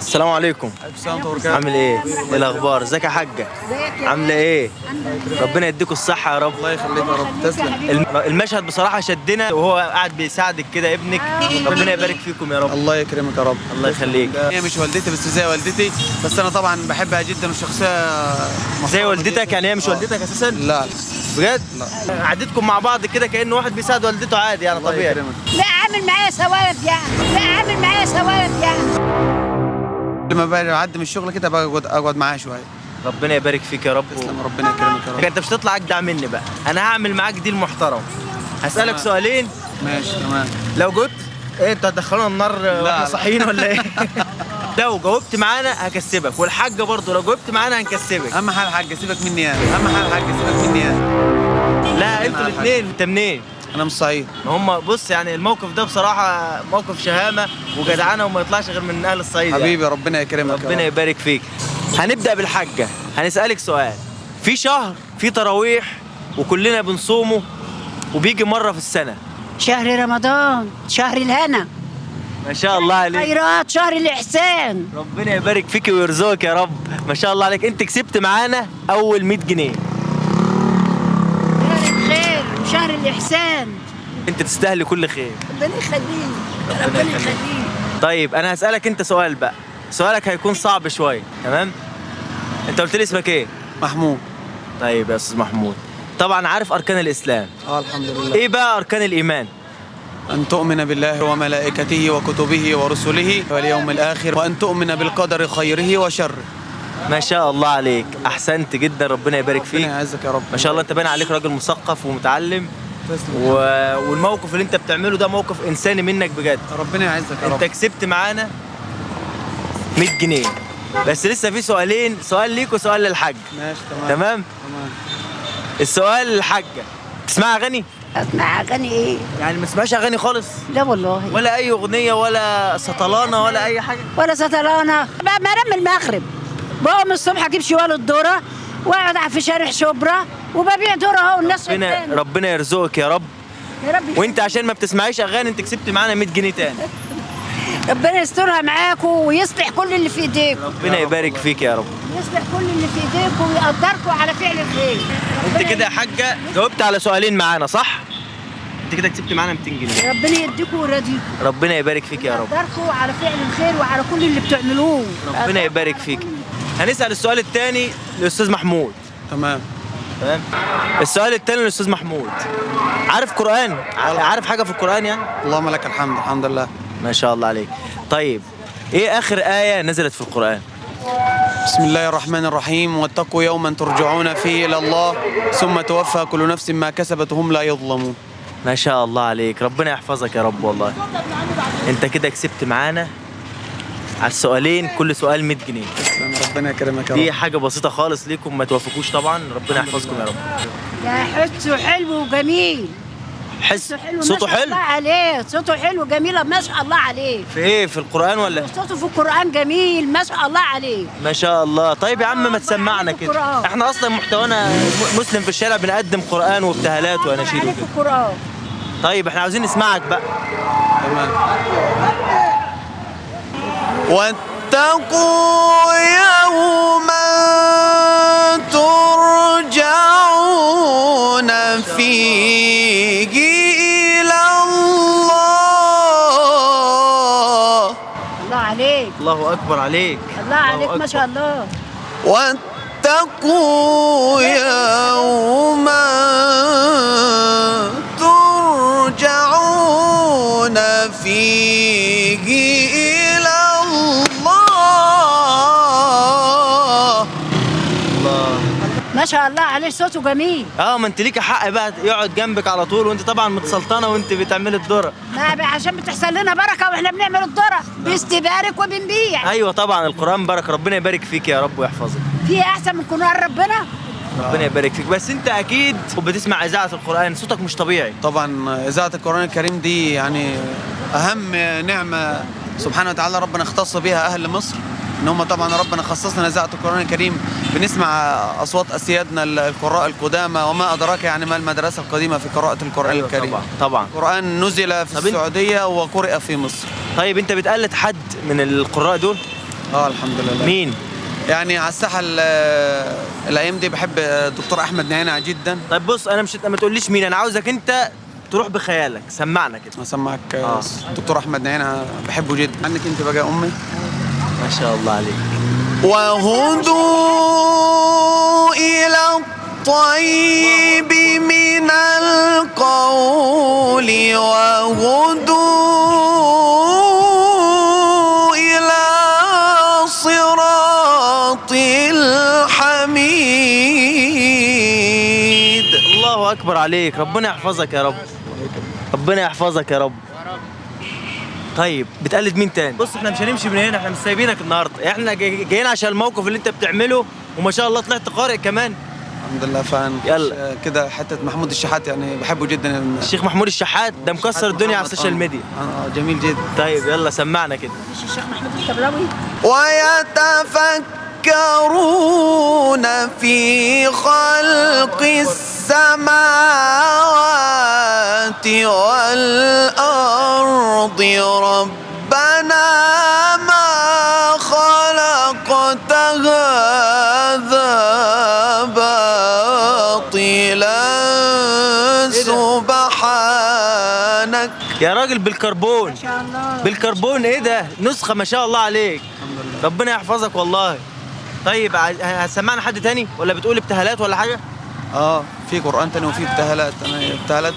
السلام عليكم. عامل ايه؟ ايه الاخبار؟ ازيك يا حاجة؟ عامله ايه؟ ربنا يديكم الصحة يا رب. الله يخليك يا رب، تسلم. المشهد بصراحة شدنا وهو قاعد بيساعدك كده ابنك، ربنا يبارك فيكم يا رب. الله يكرمك يا رب. الله يخليك. هي مش والدتي بس زي والدتي، بس انا طبعا بحبها جدا وشخصية زي والدتك يعني؟ هي مش والدتك اساسا؟ لا. بجد؟ لا. قعدتكم مع بعض كده كأنه واحد بيساعد والدته عادي يعني، طبيعي. لا عامل معايا ثواب يعني، لا عامل معايا ثواب يعني. لما بعدي من الشغل كده بقعد معاها شوية. ربنا يبارك فيك يا رب. تسلم، ربنا يكرمك يا رب. انت مش هتطلع اجدع مني بقى، انا هعمل معاك ديل محترم. هسألك سؤالين. ماشي تمام. لو جاوبت ايه، انتوا هتدخلونا النار واحنا صاحيين ولا ايه؟ لو جاوبت معانا هكسبك، والحاجة برضه لو جاوبت معانا هنكسبك. اهم حاجة الحاجة سيبك مني انا، اهم حاجة الحاجة سيبك مني انا. لا انتوا الاثنين. انت منين؟ انا من الصعيد. ما هم بص يعني الموقف ده بصراحة موقف شهامه وجدعانه وما يطلعش غير من اهل الصعيد حبيبي يعني. ربنا يكرمك، ربنا يبارك فيك. هنبدا بالحاجة، هنسالك سؤال. في شهر في تراويح وكلنا بنصومه وبيجي مرة في السنة. شهر رمضان، شهر الهنا. ما شاء الله عليك. خيرات، شهر الاحسان. ربنا يبارك فيك ويرزقك يا رب. ما شاء الله عليك، انت كسبت معانا اول 100 جنيه. شهر الخير وشهر الاحسان. انت تستاهلي كل خير. ربنا يخليك، ربنا يخليك. طيب انا هسألك انت سؤال بقى، سؤالك هيكون صعب شوية، تمام؟ انت قلت لي اسمك ايه؟ محمود. طيب يا استاذ محمود، طبعا عارف اركان الاسلام. الحمد لله. ايه بقى اركان الايمان؟ أن تؤمن بالله وملائكته وكتبه ورسله واليوم الآخر، وأن تؤمن بالقدر خيره وشره. ما شاء الله عليك، أحسنت جدا، ربنا يبارك فيك. ربنا يعزك يا رب. ما شاء الله، أنت باين عليك راجل مثقف ومتعلم. والموقف اللي أنت بتعمله ده موقف إنساني منك بجد. ربنا يعزك يا رب. أنت كسبت معانا 100 جنيه، بس لسه في سؤالين، سؤال ليك وسؤال للحاج. ماشي تمام. تمام؟ تمام. السؤال للحاجة، تسمع أغاني؟ اسمع اغاني ايه؟ يعني ما تسمعش اغاني خالص؟ لا والله. ولا اي اغنية ولا سطلانه ولا اي حاجة؟ ولا سطلانه، بنام المغرب، بقوم الصبح اجيب شوال الذرة واقعد في شارع شبرا وببيع ذره اهو الناس. ربنا يرزقك يا رب. يا رب. وانت عشان ما بتسمعيش اغاني انت كسبت معانا 100 جنيه تاني. ربنا يسترها معاكم ويصلح كل اللي في ايديكم. ربنا يبارك فيك يا رب. يصلح كل اللي في ايديكم ويقدركم على فعل الخير. انت كده يا حاجة جاوبت على سؤالين معانا صح؟ انت كده كسبت معانا 200 جنيه. ربنا يديكم ويرضيكم. ربنا يبارك فيك يا رب. يقدركم على فعل الخير وعلى كل اللي بتعملوه. ربنا يبارك فيك. هنسأل السؤال الثاني للاستاذ محمود. تمام. تمام. السؤال الثاني للاستاذ محمود. عارف قرآن؟ عارف حاجة في القرآن يعني؟ اللهم لك الحمد، الحمد لله. ما شاء الله عليك. طيب ايه آخر آية نزلت في القرآن؟ بسم الله الرحمن الرحيم، واتقوا يوما ترجعون فيه إلى الله ثم توفى كل نفس ما كسبت وهم لا يظلمون. ما شاء الله عليك، ربنا يحفظك يا رب. والله انت كده كسبت معانا على السؤالين، كل سؤال 100 جنيه. تسلم، ربنا يكرمك يا رب. دي حاجة بسيطة خالص ليكم، ما توافقوش طبعا، ربنا يحفظكم يا رب. يا حسه حلو وجميل. حس حلو، صوته ما شاء حلو الله عليه، صوته حلو جميل ما شاء الله عليه. في ايه، في القرآن ولا؟ صوته في القرآن جميل ما شاء الله عليه. ما شاء الله. طيب يا عم ما تسمعنا كده، احنا اصلا محتوانا مسلم في الشارع بنقدم قرآن وابتهالات واناشيد وكده. القرآن. طيب احنا عاوزين نسمعك بقى. تمام. واتقوا يوما ترجعون فيه إلى الله. الله عليك. الله أكبر عليك. الله عليك ما شاء الله. واتقوا يوما ترجعون فيه إلى الله. الله ما شاء الله عليه، صوته جميل. ما انت ليك حق بقى يقعد جنبك على طول، وانت طبعا متسلطنه وانت بتعملي الذرة. ما عشان بتحصل لنا بركة واحنا بنعمل الذرة، باستبارك وبنبيع. ايوه طبعا القران بركة، ربنا يبارك فيك يا رب ويحفظك. في احسن من قران ربنا؟ ربنا يبارك فيك. بس انت اكيد بتسمع اذاعة القران، صوتك مش طبيعي. طبعا اذاعة القران الكريم دي يعني اهم نعمه سبحانه وتعالى ربنا اختص بها اهل مصر، ان هم طبعا ربنا خصصنا اذاعة القران الكريم، بنسمع اصوات اسيادنا القراء القدامى، وما ادراك يعني ما المدرسة القديمة في قراءة القران. أيوة الكريم. طبعا طبعا. القران نزل في السعودية وقرئ في مصر. طيب انت بتقلد حد من القراء دول؟ الحمد لله. مين؟ يعني على الساحة الايام دي بحب الدكتور احمد نعناع جدا. طيب بص، انا مش ما تقوليش مين، انا عاوزك انت تروح بخيالك، سمعنا كده. اسمعك الدكتور احمد نعناع، بحبه جدا. عنك انت بقى يا امي. ما شاء الله عليك. وهدوا إلى الطيب من القول وهدوا إلى صراط الحميد. الله اكبر عليك، ربنا يحفظك يا رب، ربنا يحفظك يا رب. طيب بتقلد مين تاني؟ بص احنا مش هنمشي من هنا، احنا مش سايبينك النهارده، احنا جايين عشان الموقف اللي انت بتعمله، وما شاء الله طلعت قارئ كمان. الحمد لله. فان يلا. كده حتة محمود الشحات يعني بحبه جدا. الشيخ محمود الشحات ده مكسر الدنيا على ال social media. جميل جدا. طيب يلا سمعنا كده. مش الشيخ محمود الكبراوي؟ ويتفكرون في خلق السماوات والأرض ربنا ما خلقت هذا باطلا سبحانك. يا راجل بالكربون، ما شاء الله بالكربون، ايه ده؟ نسخة ما شاء الله عليك. الحمد لله، ربنا يحفظك والله. طيب هتسمعنا حد تاني ولا بتقول ابتهالات ولا حاجة؟ في قرآن تاني وفي ابتهالات. انا ابتهالات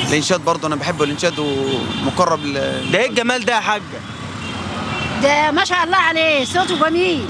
الانشاد برضه انا بحبه، الانشاد ومقرب ده ايه الجمال ده يا حاجة؟ ده ما شاء الله عليه، صوته جميل.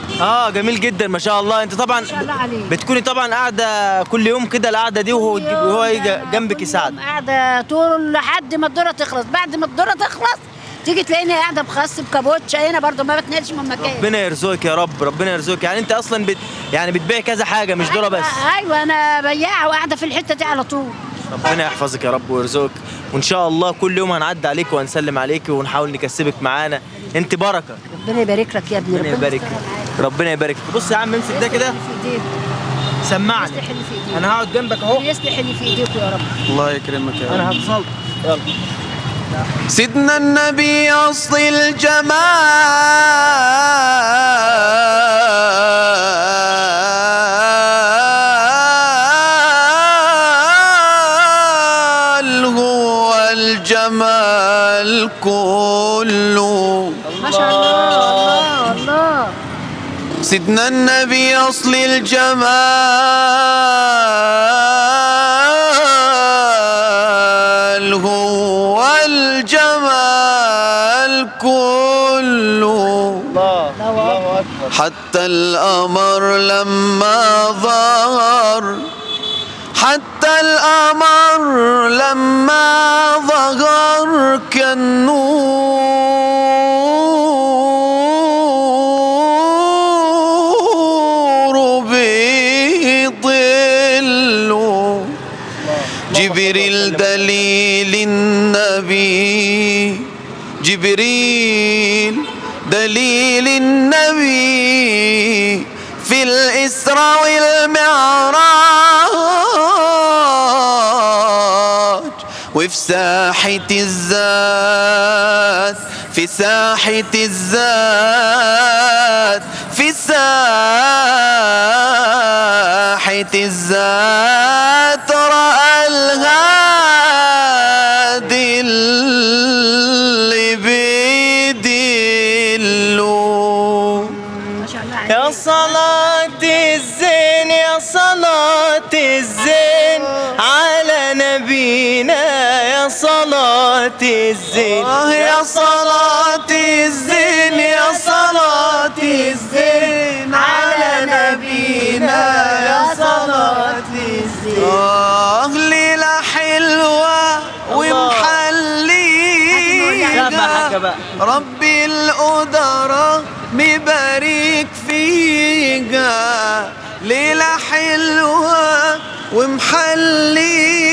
جميل جدا ما شاء الله. انت طبعا ما شاء الله عليه. بتكوني طبعا قاعدة كل يوم كده القعدة دي، وهو جنبك يساعدك. قاعدة طول لحد ما الذرة تخلص، بعد ما الذرة تخلص تيجي تلاقيني قاعدة بخس بكابوتشا هنا برضه، ما بتنقلش من مكان. ربنا يرزقك يا رب، ربنا يرزقك. يعني انت اصلا يعني بتبيع كذا حاجة مش ذره بس. ايوه انا بياعه وقاعدة في الحتة دي على طول. ربنا يحفظك يا رب ويرزقك، وان شاء الله كل يوم هنعدي عليك وهنسلم عليك ونحاول نكسبك معانا. انت بركة. ربنا يبارك لك يا ابني، ربنا يبارك لك، ربنا يبارك لك. بص يا عم امسك ده كده، سمعني. انا هقعد جنبك اهو. يصلح اللي في ايديك يا رب. الله يكرمك يا رب. انا هتصل. يلا. سيدنا النبي أصل الجمال هو الجمال كله. ما شاء الله الله الله. سيدنا النبي أصل الجمال هو الجمال كله. الله الله أكبر. حتى القمر لما ظهر، حتى القمر لما ظهر كالنور بيضل. جبريل دليل النبي، جبريل دليل النبي في الإسراء والمعراج، وفي ساحة الذات، في ساحة الذات، في ساحة الذات رأى الهادي اللي بيدله. يا صلاة الزين، يا صلاة الزين على نبينا، يا صلاة الزين، يا صلاة الزين، يا صلاة الزين على نبينا، يا صلاة الزين. ليلة حلوة ومحليها، ربي القدرة مبارك فيها. ليلة حلوة ومحليها،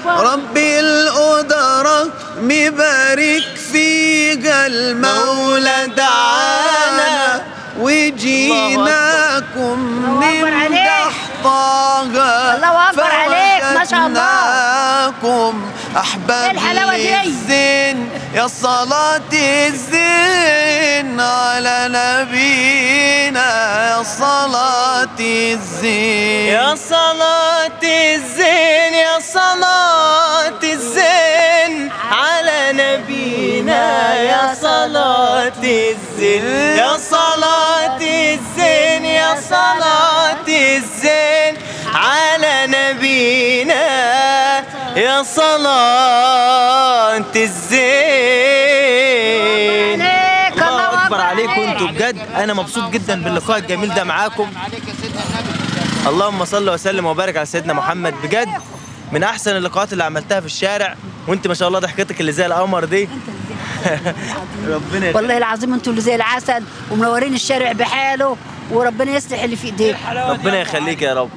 ربي القدرة مبارك فيها. المولى دعانا وجيناكم نمدح طه. الله أكبر عليك، ما شاء الله. أحباب الزين، يا صلاة الزين. نبينا يا صلاة الزين. يا صلاة الزين، يا صلاة الزين على نبينا، يا صلاة الزين، يا صلاة الزين، يا صلاة الزين على نبينا، يا صلاة الزين. عليك، الله اكبر عليكم انتوا بجد، انا مبسوط جدا باللقاء الجميل ده معاكم. اللهم صل وسلم وبارك على سيدنا محمد. بجد من احسن اللقاءات اللي عملتها في الشارع، وانت ما شاء الله ضحكتك اللي زي القمر دي. ربنا يخليك. والله العظيم انتوا اللي زي العسل ومنورين الشارع بحاله، وربنا يصلح اللي في ايديكم. ربنا يخليك يا رب.